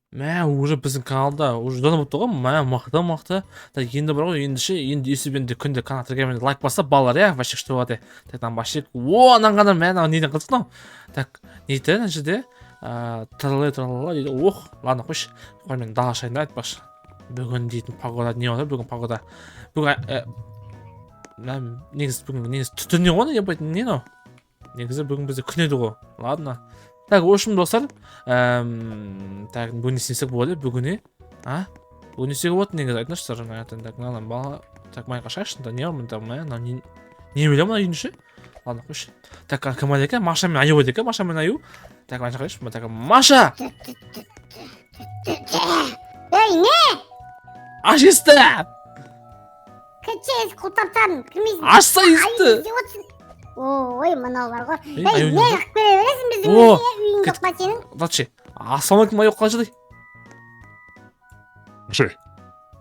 Мә, уже біздің каналда уже дана болыпты ғой. Мә, мықты, мықты. Так, енді бар ғой, енді ше, енді өйстіп енді күнде канал тіркеліп, лайк басса балалар, иә, вообще күшті болады. Так, мынаны вообще, о, ананы ғана, мә, мынау неден қызық мынау. Так, не дейді ана жерде? Тралала, тралала дейді. Ох, ладно, қойшы. Қой, мен дала шығайын да, айтпақшы. Бүгін дейтін погода не болады бүгін, погода? Бүгін мә, негізі бүгін негізі түн не ғой, не не мынау? Негізі бүгін бізде күн еді ғой. Ладно. Так, в общем, достар, так, бүгін не істесек болады бүгін, не? А? Бүгін не істеуге болады негізі, айтыңдаршы, достар. Так, мынаны бала, так, майға шашшы, да, не бар мында, мә, мынау не не білемін мына үйдің іші? Ладно, қойшы. Так, кім бар екен? Маша мен Аю бар екен, Маша мен Аю. Так, мына жаққа қарайшы. Так, Маша! Ей, не? Аш есікті! Кетші, есік құлыптап тастадым, кірмейсің. Ашса Аю есікті! не істеп отырсың? Ой, мынау бар ғой. Ей, Ей, аю не не? қылып келе бересің біздің О, үйге? Үйің кет. жоқ па сенің? Вообще, ассалаумағалейкум, Аю, қалай жағдай? Ше,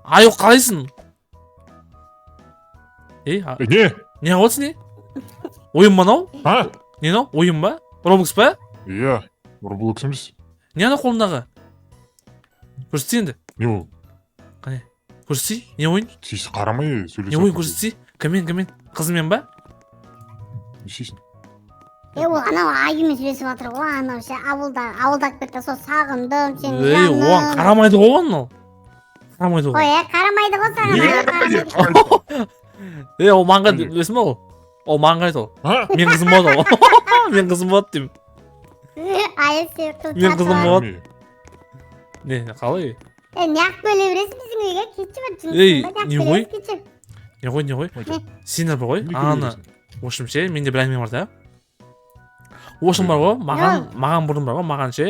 Аю, қалайсың? Ей, не? Не қылып отырсың, не? Ойын ба мынау? А? Не мынау? Ойын ба? Роблокс па? Иә, Роблокс емес. Не анау қолыңдағы? Көрсетсей енді. Не ол? Қане? Көрсетсей, не ойын? Тиіс қарамай сөйлесіп. Не ойын, көрсетсей? Кіммен, кіммен? Қызымен ба? Не істейсің? Е, ол анау аюмен сөйлесіп жатыр ғой, анау ше, ауылда, ауылда кетті, сол сағындым сені, Ей, жаным. оған қарамайды ғой оған ол. Қарамайды Ой, ғой. е, қарамайды ғой саған, Не аю қарамайды? қарамайды. Ей, ол маған Қандай? білесің ба ол? Ол маған қарайды ол. А? Мен қызым болады ол. Мен қызым болады деймін. Аю сені Мен қызым болады. Не? Не, қалай? Е, неғып келе бересің біздің үйге? Кетші бір, Ей, жынысың ба? не Неғып ғой? келесің, кетші. Не ғой, не ғой? Қайда? Сендер бар ғой, Не келе аны, бересің? в общем ше, менде бір әңгіме бар да. В общем бар ғой, маған бұрын бар ғой, маған ше,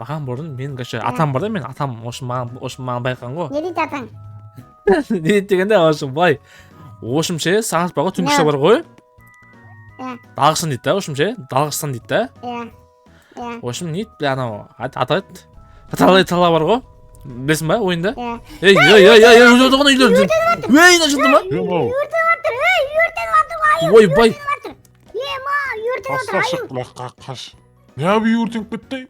маған бұрын мен, короче, атам бар да, мен атам, в общем, маған, в общем, маған байқаған ғой. Не дейді атаң? Не дейді дегенде, в общем, былай. В общем ше, сағат бар ғой, түнгі үште бар ғой. Иә. Далаға шықсаң дейді да, в общем ше, далаға шықсаң дейді да. Иә. Иә. В общем, не дейді, анау, аты ат. Талай тала бар ғой. Білесің ба ойында? Иә. Ей, ей, ей, ей, ей, өртеніп жатыр үйлер. Ей, мына жерде ма? Не мынау? Өртеніп жатыр, ей, өртеніп жатыр, аю. Ойбай. Өртеніп жатыр. Ема, өртеніп Таста жатыр, аю. шық, лаққа қаш. Неғып үй өртеніп кетті?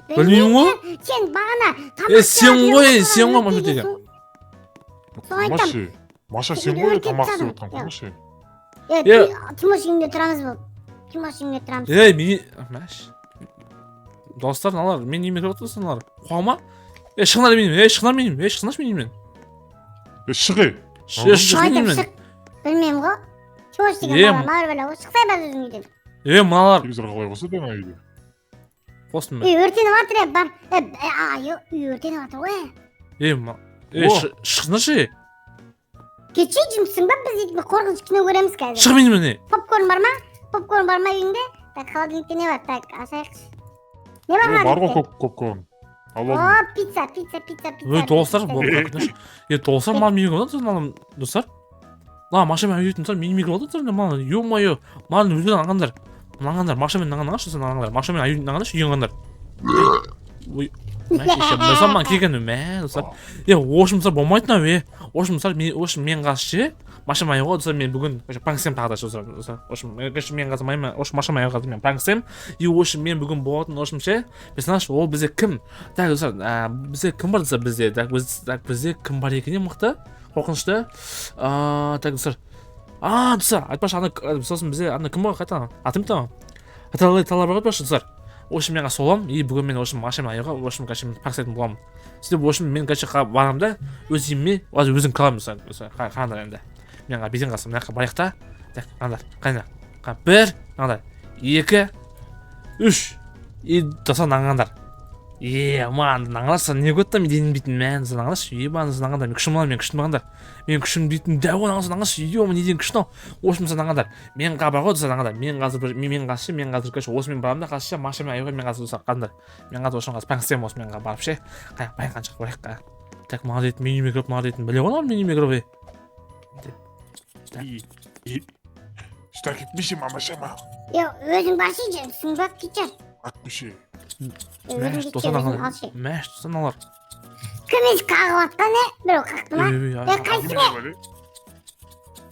Білмеймін ғой. Сен бағана тамақ Е, сен істеп ғой, жатқан сен ғой, Маша өртеген деген. Соны айтам. Маша, Маша, сен ғой Өртеп тамақ істеп тастадым. жатқан, Маша. Е, Е. Тимош үйінде тұрамыз бұл. Тимош үйінде тұрамыз. Ей, мен мәш. Достар, мыналар, мен үйіме кіріп отырсың мыналар. Қуа ма? Ей, шығыңдар менің, ей, шығыңдар менің, ей, шықсаңдаршы менің үйімнен. Е, шық, ей. Ей, шық Соны айтам, менің. шық. Білмеймін ғой. Тимош деген Е, бала, маған бала ғой. Шықсай бар өзің үйден. Ей, мыналар, Телевизор қалай қосады ана үйде? қостым мен. Үй өртеніп жатыр, е, бар. Е, е, аю, үй өртеніп жатыр ғой. Ей, ей, О. шықсаңдаршы, ей. Кетші, жынсың ба, біз дейтін қорқыныш кино көреміз қазір. Шық менің үйімнен, ей. Попкорн бар ма? Попкорн бар ма үйіңде? Так, холодильникте не бар? Так, ашайықшы. Не бар Е, бар ғой холодильникте? коп попкорн. Алып О, алдым. пицца, пицца, пицца, пицца. Ей, достар, пицца. бұл қорқыныш. Ей, достар, маған үйге кіріп отыр, маған, достар. Мына Маша мен аю дейтін достар, менің үйіме кіріп отыр, маған, ё-моё, маған өздерің аңғандар. Мынаңғандар, Маша мен мынаған аңғандаршы, мынаңғандар. Маша мен аю мынаңғандаршы, үйге аңғандар. Ой, мә, шеше, достар, маған келген, мә, достар. Е, в общем, достар, болмайды мынау, е. В общем, достар, мен, в общем, мен қазір ше, Маша мен аюға, достар, мен бүгін, короче, пранк істеймін тағы да, достар, достар. В общем, короче, мен қазір в общем, Маша мен аюға қазір мен пранк істеймін. И, в общем, мен бүгін болатын, в общем, ше, персонаж, ол бізде кім? Так, достар, бізде кім бар, достар, бізде? Так, біз, так, бізде кім бар екен, мықты? Қорқынышты. Так, достар. А, достар, айтпақшы, ана, сосын бізде, ана кім бар, қайта, аты кім там? Талай, талай бар, айтпақшы, достар. В общем, мен қазір соламын, и бүгін мен, в общем, Маша мен аюға, в общем, короче, мен пранк істейтін боламын. Сөйтіп, в общем, мен, короче, барамын да, өз үйіме, өзім кіре аламын, достар, достар, қараңдар енді. Мен қазір бүйтемін қазір, мына жаққа барайық та. Так, қараңдар, қараңдар. Бір, қараңдар, екі, үш. И, достар, мынаны. Е, маған мынаны не көрді мен денем дейтін, мә, достар, мынаны ебаны, мынаны мен күшім бар, мен күшім барғандар. Мен күшім дейтін дәу, мынаны мынаны е, не деген күш мынау. В общем, достар, мынаны мен бар ғой, достар, мынаны мен қазір бір, мен қазір ше, мен қазір, короче, осымен барамын да, қазір ше, Маша мен аюға мен қазір, достар, қараңдар. Мен қазір осыны қазір пранк істеймін, осымен барып ше. Қай, байқан жаққа барайық, қа. Так, маған дейтін, менің үйіме кіріп, маған дейтін, біле ғой, менің үйіме кіріп, ей. Сюда кетпеші, мамаша, ма. Е, өзің баршы, жынсың ба, кетші. Атпеші. Өзің Мәш, кетші, достар, өзің мынаны алшы. Мәш, достар, мыналар. Кім есік қағып жатқан, е? Біреу қақты ма? Ей, ей, Е, қайсы не?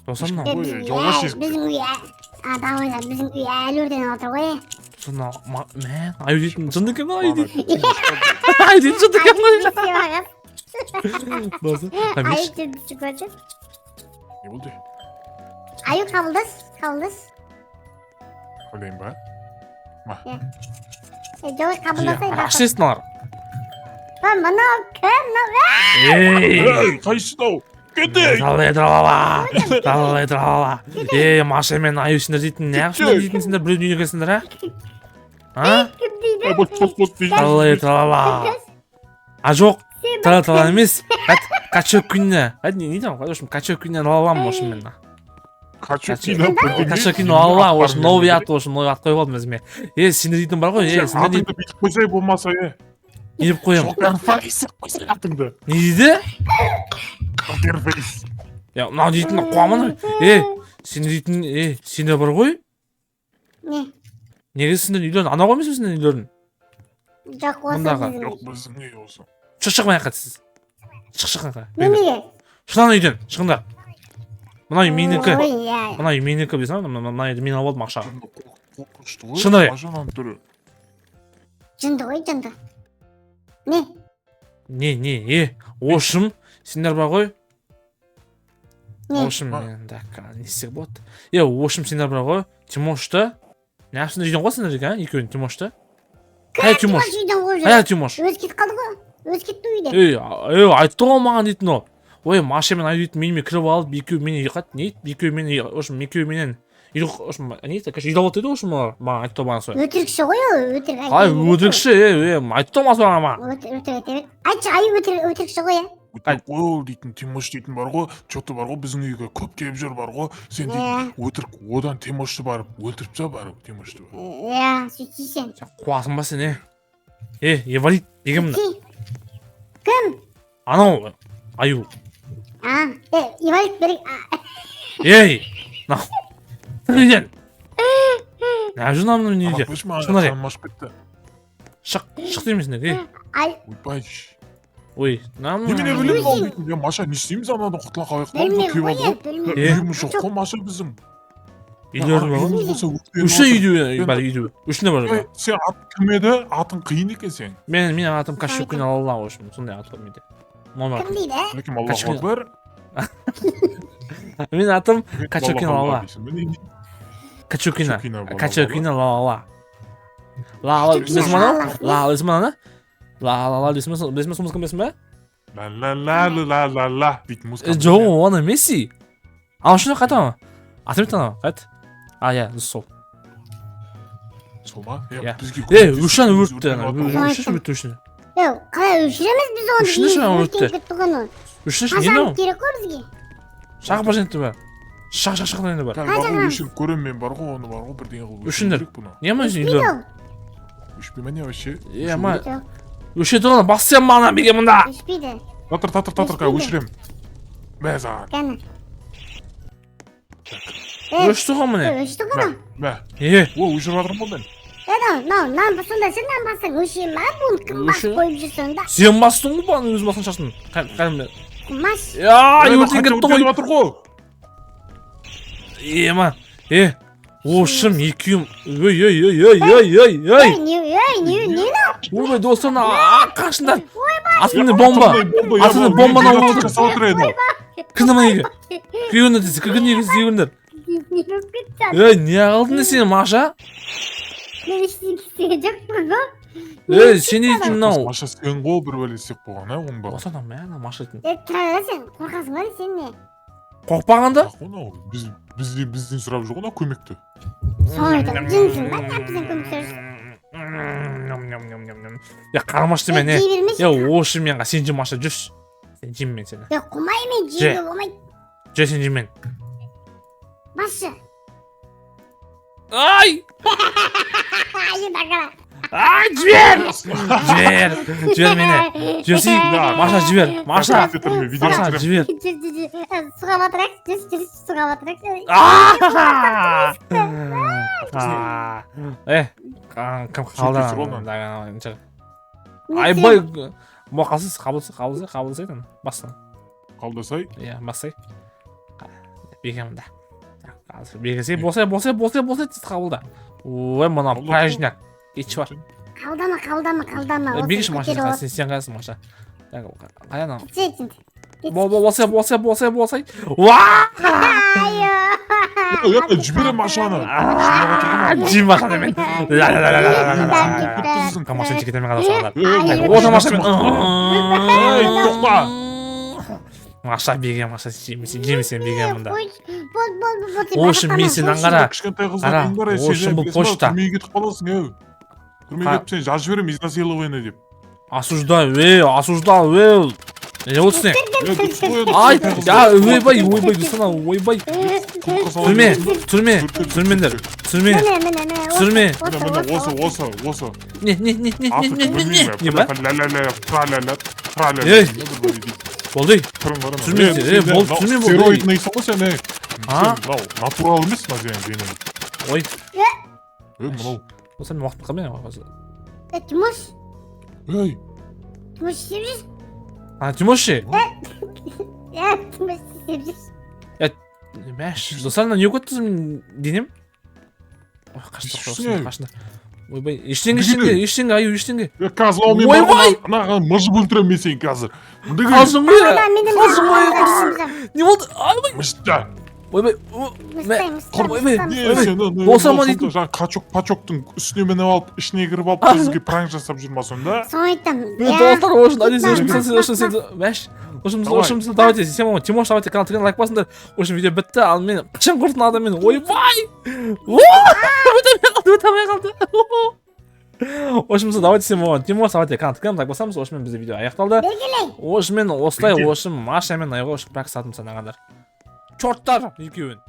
Достар, Е, мынау. Ой, біздің үй жауға әлі- сезіп біздің үй а, давай, біздің үй әлі өртеніп жатыр ғой, е. Мына мә, аю дейтін жынды екен ғой, аю дейтін. Аю дейтін жынды екен ғой. Достар, Аю жынды көрсет. Не болды? Аю, қабылдас, қабылдас. Қабылдайын ба? Жоқ, қабылдасай. Ашесін алар. Мынау кім, мынау? Ей! Ей, қайсысы мынау? Кетейік! Тралай тралала. Тралай тралала. Ей, Маша мен аю, сендер дейтін неғып сендер дейтін, сендер біреудің үйіне келсіңдер, а? А? Кім дейді? Ей, бос, бос, бос дейді. Тралай тралала. А, жоқ, тралала тралала емес. Качок күніне. Не не там, в общем, качок күніне алалам, в общем, мен. Качок күні. Качок күніне алалам, в общем, новый ат, в общем, новый ат қойып алдым өзіме. Е, сендер дейтін бар ғой, е, сендер дейтін Атыңды бүйтіп қойсай болмаса, е. не деп қоямын? Joker Face деп қойсай атыңды. Не дейді? Joker Face. Я, мынау дейтін қуамын. Е, сендер дейтін, е, сендер бар ғой. Не? Негізі сендердің үйлерің анау ғой емес пе, сендердің үйлерің? Жоқ, осы Мұндағы. біздің. Жоқ, біздің үй осы. Шық, шық мына жаққа сіз. Шық, шық мына жаққа. Неменеге? Шық ана үйден, шығыңдар. Мына үй менікі. Ой, иә. Мына үй менікі білесің ба? Мына үйді мен алып алдым ақшаға. Қорқынышты ғой. Шынай. Машинаның түрі. Жынды ғой, жынды. Не? Не, не, е, ошым, сендер бар ғой. Не? Ошым, так, не істесек болады? Е, ошым, сендер бар ғой. Тимошты. Неғып сендер үйден қуасыңдар екен, а? Екеуін Тимошты. Қай Тимош? Тимош үйден қуып жүр. Қай Тимош? Өзі кетіп қалды ғой. Өзі кетті үйден. Ей, ей, айтты ғой маған дейтін ол. Ой, Маша мен аю дейтін менімен кіріп алып, екеуі мені не дейді? Екеуі мені, в общем, екеуі менен үй, в общем, не дейді? Короче, үйді алып деді, в общем, олар. Маған айтты ғой, маған солай. Өтірікші ғой ол, өтірік айта Қалай береді. өтірікші, е, е, айтты ғой маған маған. Өтірік айта береді. Айтшы, аю, өтірік, өтірікші ғой, иә. Өтірік қой ол дейтін, Тимош дейтін бар ғой, че-то бар ғой, біздің үйге көп келіп жүр бар ғой. Сен дейтін өтірік, одан Тимошты барып өлтіріп таста барып Тимошты. Иә, сөйтсей сен. Сен қуасың ба сен, е? Е, инвалид, неге мында? Сөйтсей. Кім? Анау аю. А, е, инвалид бір. Ей, мынау. Үйден. Не жүр мына үйде? Шынар, Қарным ашып кетті. Шық, шық деймін сендерге. Ей. Ай, Ойбай. Ой, мына Немене білемін мынау дейтін. Е, Маша, не істейміз, анадан құтыла қалайық та, білмеймін күйіп ғой, алды е, ғой. білмеймін. Е. Үйіміз жоқ қой, Маша, біздің. Үйлерің бар ғой. Үйіміз болса өртеніп Үші отыр. үйде бар, үйде. Үшінде бар. Ей, сен атың кім еді? Атың қиын екен сен. Менің атым Кашукин Алла, в общем, сондай ат бар менде. Номер. Кім дейді? Кім, Аллаху Качукин. акбар. Менің атым Качукин Алла. дейсің бе? Не- Качукина. Качукина Алла. Качукина Ла Ла. Ла Ла, білесің ба анау? Ла, білесің ба ананы? Ла ла ла дейсің бе? Білесің бе сол музыканы, білесің бе? Ла ла ла ла ла ла ла дейтін музыка. Жоқ, оны емес. Анау шыны қайт анау? Атым еді анау, қайт? А, иә, сол. Сол ма? Иә. Бізге Е, көмектесіп, үшін үйіміз өртті ана. өртеніп жатыр ғой. Үшінші өртті, үшіні. Е, қалай өшіреміз біз оны? Өшірші, Үйіміз ана өртеніп өртті. кетті ғой анау. Үшінші не мынау? Қашан керек қой бізге? Шақ бар енді бар. Шақ, шақ, шақ енді бар. Кәдімгі бар ғой, өшіріп көремін мен бар ғой, оны бар ғой, бірдеңе қылып өшіру Өшіңдер. керек бұны. Не ма Өшпейді үйлерің? ол. Өшпей ма не вообще? Е, ма Өшіру керек. Жоқ, өшеді оны, бас сен маған беге мында. өшпейді. Татыр, татыр, татыр, қазір Өшпейді. өшіремін. Мә саған. Кәні. Е, Өшті ғой міне. өшті ғой Мә, анау. мә. Е, О, өшіріп жатырмын ғой мен. Е, мынау, мынау, нан сонда сен нан бассаң өше ма? Бұны кім басып Өше. қойып жүр сонда? Сен бастың ғой, бағана өзің басқан шығарсың. Кәдімгі. Маш. Я, Ей, өртеніп қанша кетті ғой. өртеніп жатыр ғой. Е, ма. Е, ошым екеуім. Ой, ой, ой, ой, ой, ой, ой. Ей, не, ей, не, не мынау? Ойбай, достар, қашыңдар. Атомный бомба. Атомный бомба, Атомный иә, бомбаны бұл алып отыр. жасап отыр енді. Кірді мына үйге. Кіргендер десе, кіргендер кіргендер. Не болып кетті? Ей, не қылдың сен, Маша? Мен ештеңе істеген жоқпын ғой. Ей, сен дейтін мынау. Маша, сен ғой бір бәле істеп қойған, ә, оңбаған. Осы адам, мә, ана Маша дейтін. Е, тұра бер, сен қорқасың ба сен, не? Қорықпағанда? Ақ қой мынау, бізден сұрап жүр ғой мынау көмекті. Соны айтамын, жынсың ба, тап бізден көмек сұрап жүрсің. Я, қарамашы мен, Е, е. жей бермеші. Е, осы мен, сен же, Маша, жүрші. Сен жеймін мен сені. Е, қумай, мен Же. жеуге болмайды. Же, сен жеймін. Басшы. Ай! Ай, дақара. Ай, жібер! Жібер! Жібер мені. Жіберсей, Маша, жібер. Маша, Видео Маша, түсіремін. жібер. Жүр, жүр, жүр. Е, суға батырайық, жүр, жүр, суға батырайық. А! Е, кім қалды? Суретке түсір оны. Айбай, қалсыз, қабылсай, қабылсай, қабылсай, баста. Қалдасай. Иә, бастай. Беге мында. Қазір бегесе, болсай, болсай, болсай, болсай, тез қабылда. Ой, мына Қабылдап праздник. Кетші бар. Қабылдама, қабылдама, қабылдама. Осы Бергіші машина, көтеріп алып. сен қайсың Маша? Так, қай анау? Кетсей. Бол, бол, болсай, болсай, болсай, болсай. Уа! Айо. Ей, ей, жібере машаны. Жим машина мен. Кеткізсің. Машина жігіттермен қаласаңдар. Ей, Ота машина. Ей, тоқта. Маша беген, Маша жемесен, жемесен беген мында. Бол, бол, бол, бол. О, үшін мен сені аңғара. Кішкентай Қара, қыздар нең бар, ей, о, сен үшін бұл білесің ба, почта. Түрмеге кетіп қаласың, ей. Түрмеге кетіп сені жазып жіберемін, изнасилование деп. Осуждаю, ей, осуждаю, ей. Не болды сен? Ей, дұрыс қой енді, Ай, кішкентай я, қыздар. ойбай, ойбай, достар, ойбай. Түрме, түрме, түрмеңдер, түрме. Міне, міне, міне. Түсірме. Міне, міне, осы, осы, осы. Не, не, не, не, не, Аты не, не, не, білмеймін, не ба? ля-ля-ля, тра-ля-ля, тра-ля-ля. Ей. Не бір бәле дейді. Болды. Түрің бар ана. Түсірме, Ей, ей, сен де болды, мынау түсірме болды, ей. Стероидныйсың ғой сен, ей. А? Сен мынау натурал емес мына сенің денең. Ой, Ей, мынау. осы мен уақыт қалмай қазір. Тимош, Ей, Тимош істеп жүр. А, Тимоши. Е, Тимош істеп жүр. Мәш, достар, мына не өтті менің денем? Ой, қашты, Ештеңе. қашты. Ойбай, ештеңе, ештеңе, ештеңе, аю, ештеңе. е, қазір ау мен Ойбай! барып мына мыжып өлтіремін мен сені қазір. Мында кел. Қалжың ғой. Ана, мен де Қалжың ғой. Не болды? Ойбай, Мышта. ойбай. О, мә, Ойбай. Не, Ойбай, сен, ана, болса ма сонда дейтін. жаңа качок пачоктың үстіне мініп алып, ішіне кіріп алып, бізге пранк жасап жүр ма сонда? Соны айтамын. Мен достар, в общем, надеюсь, в общем, Мә, в общем, сен, мәш, в общем, в Давай. общем, давайте, сен, Тимош, давайте, канал тіркеліп лайк басыңдар. В общем, видео бітті, ал мен қашан құртын адам мен, ойбай! О, өте алмай қалды, өте алмай қалды. В общем, давайте, сен, Тимош, давайте, канал тіркеліп лайк басамыз. В общем, бізде видео аяқталды. Белгілей. В общем, осылай, в общем, Маша мен Айға, в общем, пранк жасадым санағандар. Чорттар екеуін.